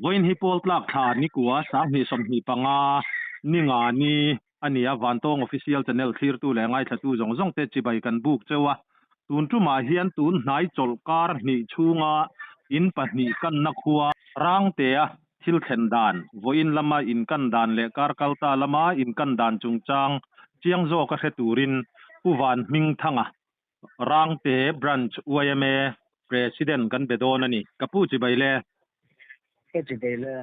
Vawiin hi pawl tlak thla nikua 2025 ni nga ni a ni a, Vantawng Official Channel thlirtu leh ngaithlatu zawng zawng te chibai kan buk cheu a. Tun tumah hian tun hnai chawlh kar hnih chhunga in pahnih kanna khua Rangtea thil thlen dan, vawiin lama inkan dan leh kar kalta lama inkan dan chungchang chiang zawka hre turin Pu Van Hmingthanga Rangte Branch yma President kan be dawn a ni. Ka pu chibai le. Ka chibai le.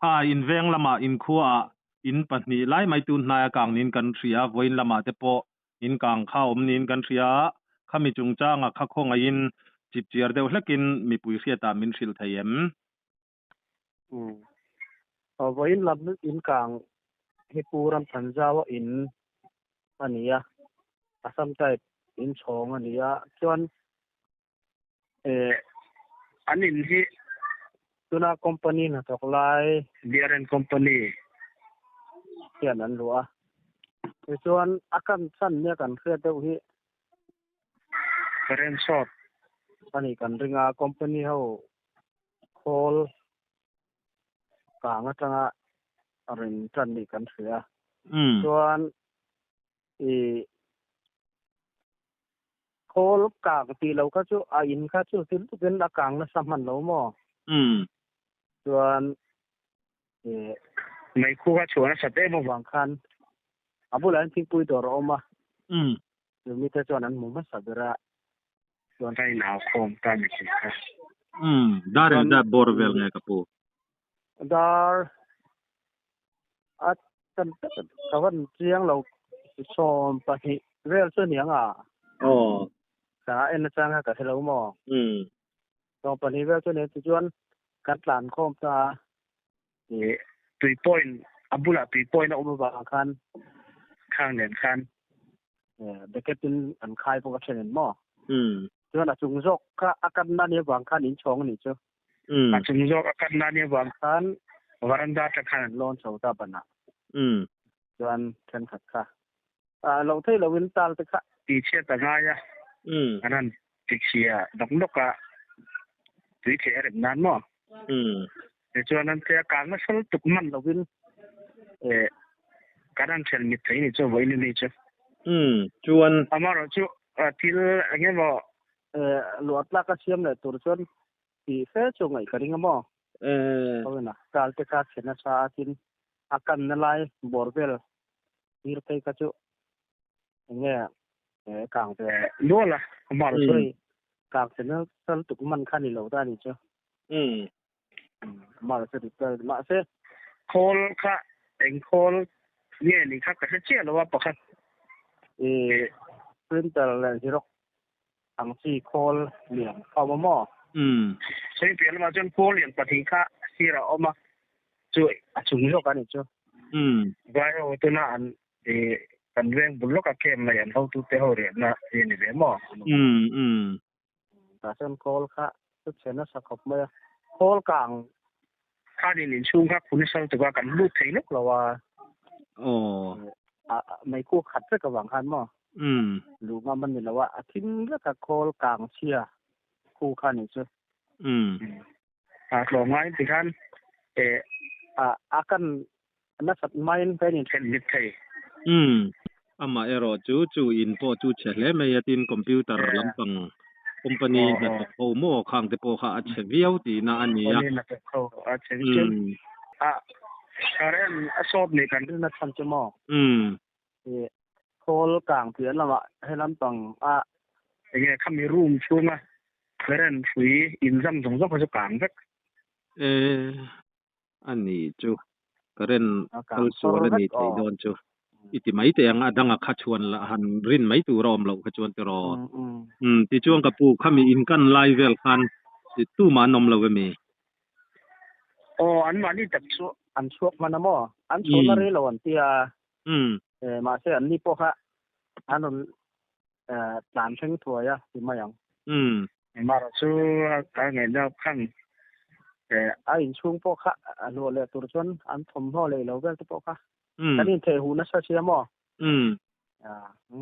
Kha inveng lamah inkhuaah in pahnih lai mai tun hnaia kang niin kan hria, vawiin lamah te pawh in kang kha awm niin kan hria a, khami chungchanga kha khawngaihin chipchiar deuh hlekin mipui hriatah min hrilh thei em? Umm. Aw vawiin lam in kang hi Pu Ramthanzau a in a ni a, Assam type in chhawng a ni a, chuan eh an in hi tuna company hnathawk lai BRN company hian an luah a, tichuan a kan chhan nia kan hriat deuh hi current short a nih kan ring a, company ho khawl kang atanga rin tan nih kan hria. Chuan i khawl kang tih lo kha chu a in kha chu thil tukin a kang nasa hman lo maw? Chuan i meikhu kha chhuah nasat em avang khan a bulah hian thingpui dawr a awm a. Chumi te chuan an hmu hmasa ber a. Chuan ka inhau khawm ta ni tih kha. Umm, dar eng zat bawr vel nge ka pu? Dar a kan ka van chiang lo 12 vel chu aniang a. Aw. Ka en atang kha ka hre lo maw? Umm. 12 vel chu aniang tichuan kan tlan khawm ta a. Ih tui point a bulah tui point a awm avang khan khang nen khan bucket in an khai bawk a then in maw chuan a chung zawk kha a kan na ni avang khan in chhawng a nih chu a chung zawk a kan na ni avang khan varanda atang khan an lawn chho ta banah chuan thenkhat kha a lo thei lo in tal te kha ti chhiat a ngai a an han ti chhia nawk nawk a tui theh a rem nan maw tichuan an tia kang nasa lutuk man lo in eh kan han then mit thei ni chu vawiin ani chu chuan amaherawh chu thil eng emaw eh luah tlak a siam leh tur chuan tih fe chu ngaih ka ring a maw tal te kha chhe nasa a tin a kanna lai bawr vel Thir phei kha chu enge kang ve nual a, amah erawh chu hei kang che nasa lutuk man kha ni lo ta a ni chu. Amah erawh chu repair mahse khawl kha eng khawl nge ni kha ka hre chiah lo a pakhat i printer leh xerox ang chi khawl lian kha awm a maw? Chheng piah lamah chuan khawl lian pahnih kha sirah a awm a, chu a chung zawk a ni chu. Vai ho tuna an kan veng bul lawka camp mai an hotute ho riahna hi a ni ve maw? Tah chuan khawl kha chu chhe nasa khawp mai a, khawl kang khanin inchhung kha khun sal tuk a kan lut thei lawk lo a. Aw. Meikhu khat vek avang khan maw? Luh ngam a ni lo a, a thim vek a khawl kang chhia khu kha ni chu. A tlawm ngai ti khan eh a kan nasat maiin ka in then mit thei. Amah erawh chu chu in pawh chu chhe hle mai a tin computer lampang company hnathawk ho maw khang te pawh kha a chhe viau tihna a ni a. Company hnathawk ho a chhe viau. A current a sawt nih kan rin a chhan chu maw? Khawl kang piah lamah he lampang a enge khami room chhunga current hrui inzam zawng zawng kha chu kang vek. E a ni chu current kal sual a ni thei dawn chu i ti mai teh ang a danga kha chhuan lah han rin mai tur a awm loh kha chuan tiraw. Umm tichuan ka pu khami inkan lai vel khan tumah an awm lo emi? Aw anmahni tak chu an chhuak hman a maw? An chhuahna rei lo an tia. Mahse an ni pawh kha an rawn tlan thleng thuai a ti mai ang. Mara chu a ngaihna khan a inchhung pawh kha a hluah leh tur chuan an thawmhnaw leh lo vel te pawh kha kan intheh huh nasa sia maw?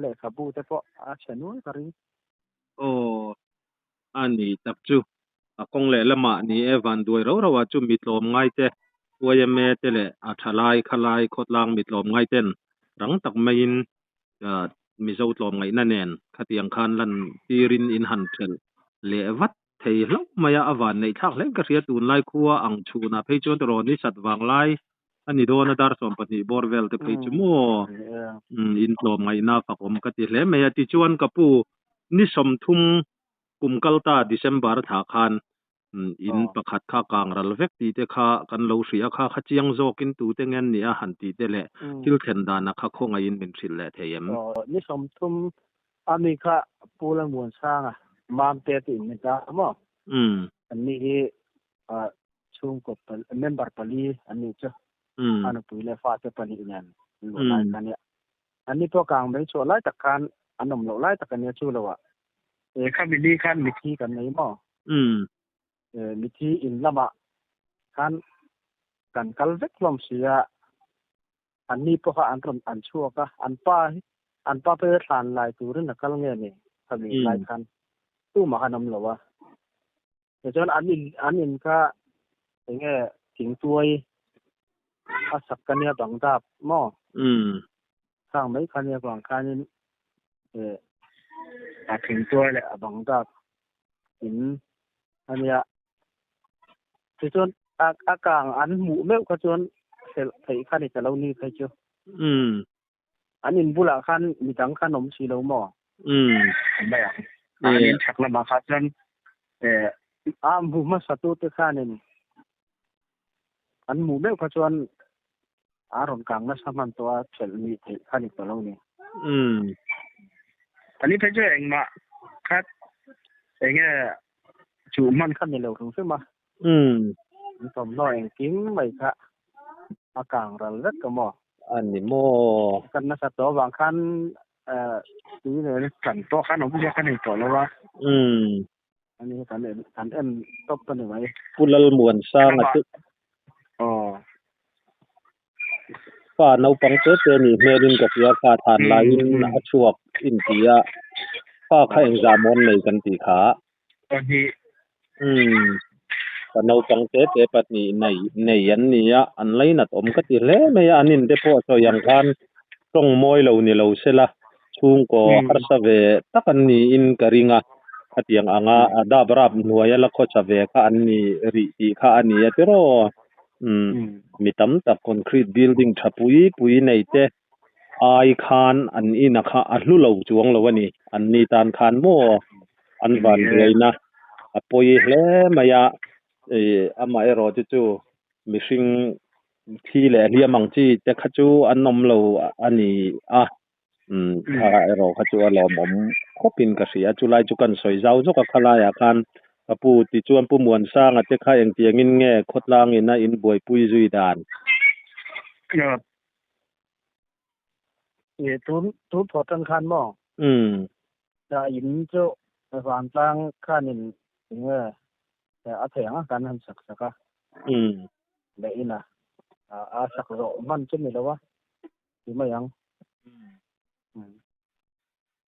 Lehkhabu te pawh a chhe nual ka ring. Aw, a ni tak chu. A kawng leh lamah ni e vanduai rau rau ah chu mi tlawm ngai te yma te leh a thalai khalai khawtlang mi tlawm ngai ten rang tak maiin Mizo tlawm ngaihna nen khatiang khan lan tirin in han thelh leh vat thei hlauh mai a, a van neih thlak hle ka hria tunlai khua ang chhunah phei chuan tiraw ni sat vang lai a ni dawn a dar 12 bawr vel te phei chu maw in tlawm ngaihna fak awm ka ti hle mai a tichuan ka pu ni 30 kum kal ta December thla khan in pakhat kha kang ral vek tih te kha kan lo hria kha kha chiang zawkin tute ngen nia han tih te leh thil thlen dana kha khawngaihin min hrilh leh thei em? Ni 30 ami kha Pu Lalmuansanga Mamte te in ni ta maw? An ni hi chhungkaw member pali an ni chu. A nupui leh fate pahnih nen an luah lai kha ania. An ni pawh kang mai chhuah lai tak khan an awm loh lai tak ania chu lo ah. Khami ni khan mithi kan nei maw? Mithi in lamah khan kan kal vek hlawm si a. An ni pawh kha an rawn an chhuak a, an pa hi an pa pawh hi thlan lai turin a kal nge ni khami lai khan tumah khan awm lo a. Tichuan an in an in kha enge thingtuai a sak ka nia bang dap maw? Khang mai kha nia vang khanin a thingtuai leh a bang dap in a nia. Tichuan a a kang an hmuh meuh kha chuan hrelh theih kha ni ta lo ni phei chu. An in bulah khan midang khan awm si lo maw? Mai ang. An in chhak lamah kha chuan a hmu hmasa tu te khanin an hmuh meuh kha chuan a rawn kang nasa hman tawh a hrelh ni theih kha ni ta lo ni. Ani phei chu engmah khat enge Chu hman kha ni lo hrim hrim a. An thawmhnaw engkim mai kha a kang ral vek ka maw? A ni maw? Kan nasa tawh avang khan tui nen kan pawh khan awmzia ka nei tawh lo a. Ani hi kan en kan en tawp a ni mai. Pu Lalmuansanga chu. Aw. Fa naupang te te nih hmelin ka hria kha than laiin a chhuak inti a, fa kha engzah mawn nei kan tih kha. Pahnih. Fa naupang te te pahnih nei nei an ni a, an lainat awm ka ti hle mai a, an inte pawh sawi ang khan tawng mawi lo ni lo sela chhungkaw harsa ve tak an niin ka ring a, khatiang anga a dap rap hnuaia la khawcha ve kha an ni rih tih kha a ni a tiraw. Mi tam tak concrete building tha pui pui nei te ai khan an ina kha a hlu lo chuang lo a ni. An ni tan khan maw an van buaina a pawi hle mai a, amaherawh chu chu mihring thi leh hliam ang chi te kha chu an awm lo a ni a. Kha erawh kha chu a lawmawm khawpin ka hria chulai chu kan sawi zau zawk a khalaiah khan ka pu tichuan Pu Muansanga te kha engtiangin nge khawtlangin a inbuaipui zui dan? Tun tun thawh tan khan maw? Ta in chu vantlang khanin enge a thei ang a kan han sak sak a. Leh ina a sak zawh hman chu ni lo a. Ti mai ang.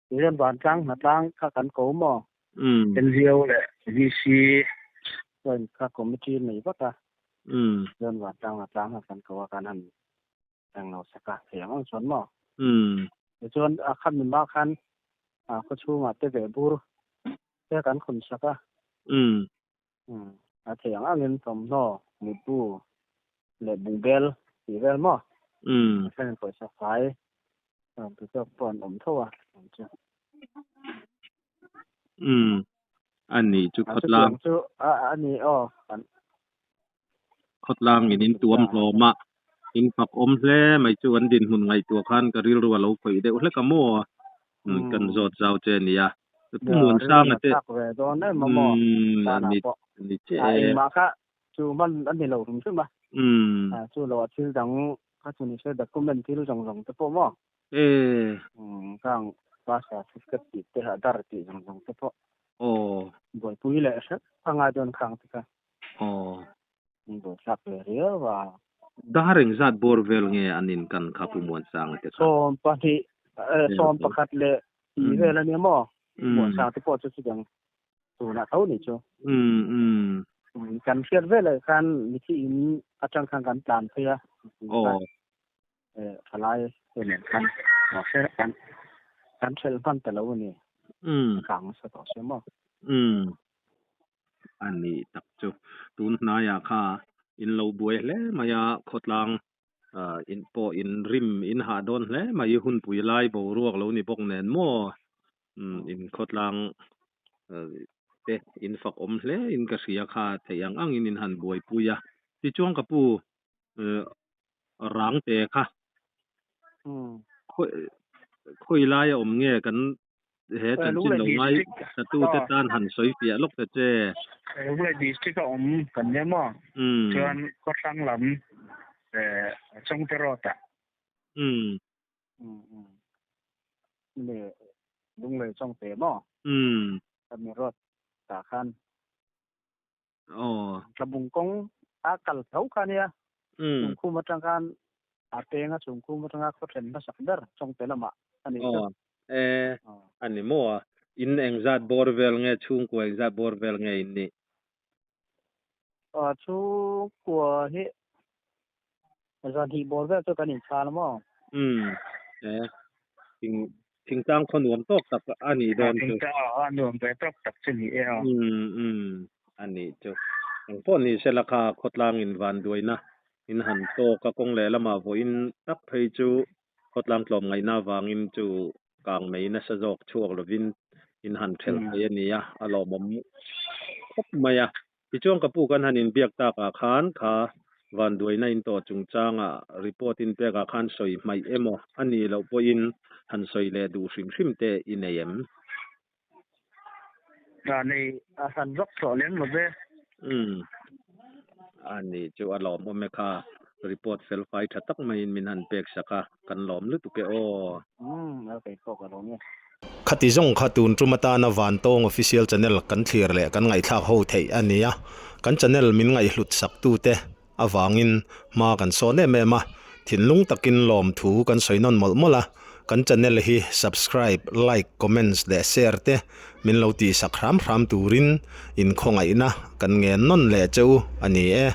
Tihian vantlang hnatlang kha kan ko maw? NGO leh VC chuan kha committee nei vat a. Chuan vantlang hnatlang kha kan ko a kan han englo sak a thei ang ang chuan maw? Tichuan a kha mima khan khawchhungah te veh bur te kan khawn sak a. A thei ang angin thawmhnaw, mutbu leh bungbel tih vel maw? A thenin pawisa fai rawn ti tawk pawh an awm tho a ang chu. A ni chu khawtlang. Chutiang chu a ni aw. Khawtlang in in tuam hlawm a, in fak awm hle mai chu an dinhmun ngaihtuah khan ka rilru a lo khawih deuh hlek a maw? Kan zawt zau che a nia. Pu Muansanga te ni che e. Engmah kha chu hman a ni lo hrim hrim a. Chu lo a thil dang kha chu ni se document thil zawng zawng te pawh maw? Khang birth certificate tih te Aadhaar tih zawng zawng te pawh. Buaipui leh hrep a ngai dawn khang te kha. Aw. Min buaithlak ve riau a. Dar engzat bawr vel nge an in kan kha Pu Muansanga te kha? 12, 11 leh tih vel a nia maw? Muansanga te pawh chu chutiang. Tunah tho ni chu. Um um. Kan hriat veleh khan mithi in atang khan kan tlan phei a. Aw. Thalai te nen khan mahse kan kan hrelh hman ta lo a ni. Um. A kang nasa tawh sia maw. Um. A ni tak chu. Tun hnaiah kha in lo buai hle mai a, khawtlang in pawh in rim in hah dawn hle mai, hunpui lai boruak lo ni bawk nen maw. In khawtlang te in fak awm hle in ka hria kha theih ang ang in in han buaipui a. Tichuan ka pu rang te kha khawi lai a awm nge kan he chanchin lo ngai tatu te tan han sawi fiah lawk ta che. Lunglei district a awm kan nia maw? Chuan khawthlang lam Chawngte road ah. Le Lunglei Chawngte maw? Kami road tah khan. Aw. Tlabung kawng a kal tho kha nia. Chungkhum atang khan a peng a chungkhum atanga khaw then hmasak ber Chawngte lamah a ni chu. Aw. E a ni maw a? In engzat bawr vel nge chhungkua engzat bawr vel nge in nih? Aw chhungkua hi zan hnih bawr vel chu kan inchhal a maw? Umm. E thing thingtlang khaw nuam tawk tak a nih dawn chu. Thingtlang a nuam ve tawk tak chu ni e aw. Umm umm a nih chu. Engpawh ni sela kha khawtlang in van duaina in han tawk a kawng leh lamah vawiin tak phei chu khawtlang tlawm ngaihna avangin chu kang mai nasa zawk chhuak lovin in han thelh thei a ni a, a lawmawm khawp mai a. Tichuan ka pu kan han inbiak takah khan kha vanduaina in tawh chungchanga report in pekah khan sawi hmaih emaw a nih loh pawhin han sawi leh duh hrim hrim te i nei em? A nei a hran vak tawh lem lo ve. Umm. A nih chu a lawmawm e kha report fel fai tha tak maiin min han pek sak a, kan lawm lutuk e aw. Umm, a kei pawh ka lawm e. Khati zawng kha tun tum atana Vantawng Official Channel kan thlir leh kan ngaihthlak ho theih a ni a, kan channel min ngaihhlut sak tute avangin hma kan sawn em em a, thinlung takin lawmthu kan sawi nawn mawlh mawlh a, kan channel hi subscribe, like, comments leh share te min lo tihsak hram hram turin inkhawngaihna kan ngen nawn leh che u a ni e.